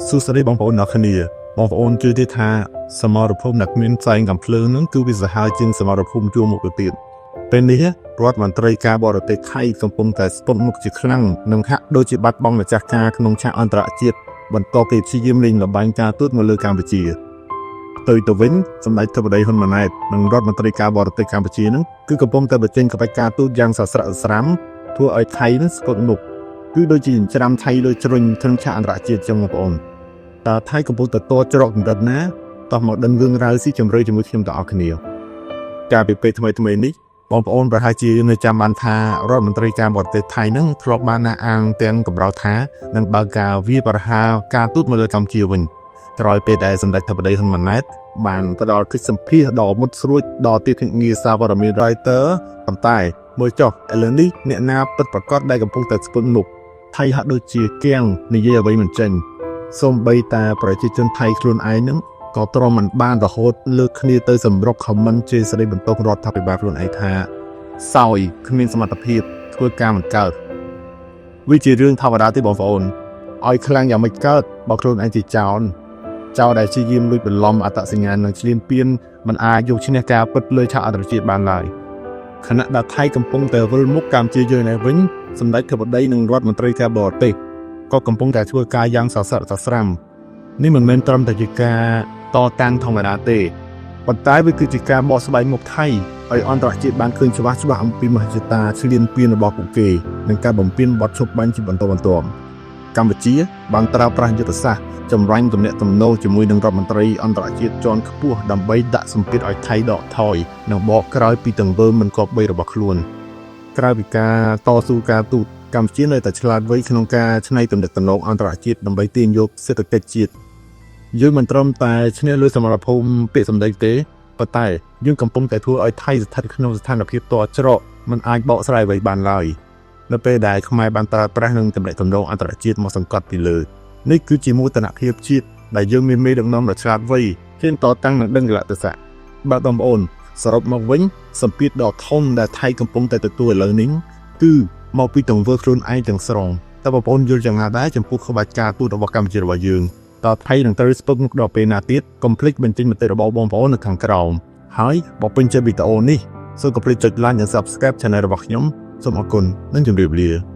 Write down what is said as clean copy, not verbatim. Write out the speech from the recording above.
សួស្តីបងប្អូនអ្នកគ្នាបងប្អូនជឿទេថាសមរភូមិដែលគ្មានផ្សែងកំភ្លើងហ្នឹងគឺវាសាហាវជាងសមរភូមិជួរមុខទៅទៀតពេលនេះរដ្ឋមន្ត្រីការបរទេសថៃកំពុងតែស្ពត់មុខជាខ្លាំងនិងហាក់ដូចជាបាត់បង់ម្ចាស់ការក្នុងឆាកអន្តរជាតិបន្ទាប់ពីព្យាយាមលេងល្បែងការទូតមកលើកម្ពុជាផ្ទុយទៅវិញសម្ដេចធិបតីហ៊ុនម៉ាណែតនិងរដ្ឋមន្ត្រីការបរទេសកម្ពុជានឹងគឺកំពុងតែបញ្ចេញក្បាច់ការទូតយ៉ាងសស្រាក់សស្រាំធ្វើឲ្យថៃនឹងស្ពត់មុខគឺដូចជាចិញ្ច្រាំថៃលើជ្រុញក្នុងឆាកអន្តរជាតិចឹងបងប្អូន តើថៃកំពុងតែតច្រកកម្រិតណាតោះមកដឹងរឿងរ៉ាវស៊ីជម្រៅជាមួយខ្ញុំទាំងអស់គ្នាកាលពីពេលថ្មីថ្មីនេះបងប្អូនប្រហែលជានៅចាំបានថារដ្ឋមន្ត្រីការបរទេសថៃនឹងធ្លាប់បានអះអាងទាំងកម្រោលថានឹងបើកការវាយប្រហារការទូតមកលើកម្ពុជាវិញក្រោយពេលដែលសម្ដេចធិបតីហ៊ុនម៉ាណែតបានផ្ដល់កិច្ចសម្ភាសដ៏មុតស្រួចដល់ទីភ្នាក់ងារសារព័ត៌មាន Reuters ប៉ុន្តែមើលចុះឥឡូវនេះអ្នកណាពិតប្រាកដដែលកំពុងតែស្ពឹងមុខថៃហាក់ដូចជាគៀងនិយាយអ្វីមិនចេញ សូម្បីតែប្រជាជនថៃខ្លួនឯងនឹងក៏ទ្រាំមិនបានរហូតលើកគ្នាទៅសម្រុក comment ជាសេរីបន្ទោសរដ្ឋាភិបាលខ្លួនឯងថាសោយគ្មានសមត្ថភាពធ្វើការមិនកើតវាជារឿងធម្មតាទេបងប្អូនឲ្យខ្លាំងយ៉ាងមិនកើតបើខ្លួនឯងជាចោលចោលដែលព្យាយាមលួចបន្លំអត្តសញ្ញាណនិងឈ្លានពានមិនអាចយកឈ្នះការពិតលើឆាកអន្តរជាតិបានឡើយខណៈដែលថៃកំពុងតែវិលមុខកម្ពុជាយើងឯវិញសម្ដេចធិបតីនិងរដ្ឋមន្ត្រីការបរទេស ក៏កំពុងតែធ្វើការយ៉ាងសស្រាក់សស្រាំនេះមិនមែនត្រឹមតែជាការតតាំងធម្មតាទេប៉ុន្តែវាគឺជាការបកស្បែកមុខថៃឲ្យអន្តរជាតិបានឃើញច្បាស់ច្បាស់អំពីមហិច្ឆតាឈ្លានពានរបស់ពួកគេនិងការបំពានបទឈប់បាញ់ជាបន្តបន្ទាប់កម្ពុជាបានប្រើប្រាស់យុទ្ធសាស្ត្រចម្រាញ់ទំនាក់ទំនងជាមួយនឹងរដ្ឋមន្ត្រីអន្តរជាតិជាន់ខ្ពស់ដើម្បីដាក់សម្ពាធឲ្យថៃដកថយនិងបកក្រោយពីទង្វើមិនគប្បីរបស់ខ្លួន ក្រៅពីការតស៊ូការទូតកម្ពុជានៅតែឆ្លាតវៃក្នុងការច្នៃទំនាក់ទំនងអន្តរជាតិដើម្បីទាញយកសេដ្ឋកិច្ចជាតិយើងមិនត្រឹមតែឈ្នះលើសមរភូមិពាក្យសម្ដីទេប៉ុន្តែយើងកំពុងតែធ្វើឲ្យថៃស្ថិតក្នុងស្ថានភាពតច្រកមិនអាចបកស្រាយអ្វីបានឡើយនៅពេលដែលខ្មែរបានប្រើប្រាស់នឹងទំនាក់ទំនងអន្តរជាតិមកសង្កត់ពីលើនេះគឺជាមោទនភាពជាតិដែលយើងមានមេដឹកនាំដ៏ឆ្លាតវៃហ៊ានតតាំងនិងដឹងកលៈទេសៈបាទបងប្អូនសរុបមកវិញសម្ពាធដ៏ធំដែលថៃកំពុងតែទទួលឥឡូវនេះគឺមកពីទង្វើខ្លួនឯងទាំងស្រុងតើបងប្អូនយល់យ៉ាងណាដែរចំពោះក្បាច់ការទូតរបស់កម្ពុជារបស់យើងតើថៃនឹងត្រូវស្ពឹកមុខដល់ពេលណាទៀតកុំភ្លេចបញ្ចេញមតិរបស់បងប្អូននៅខាងក្រោមហើយបើពេញចិត្តវីដេអូនេះសូមកុំភ្លេចចុច like និង Subscribe Channel របស់ខ្ញុំសូមអរគុណនិងជម្រាបលា។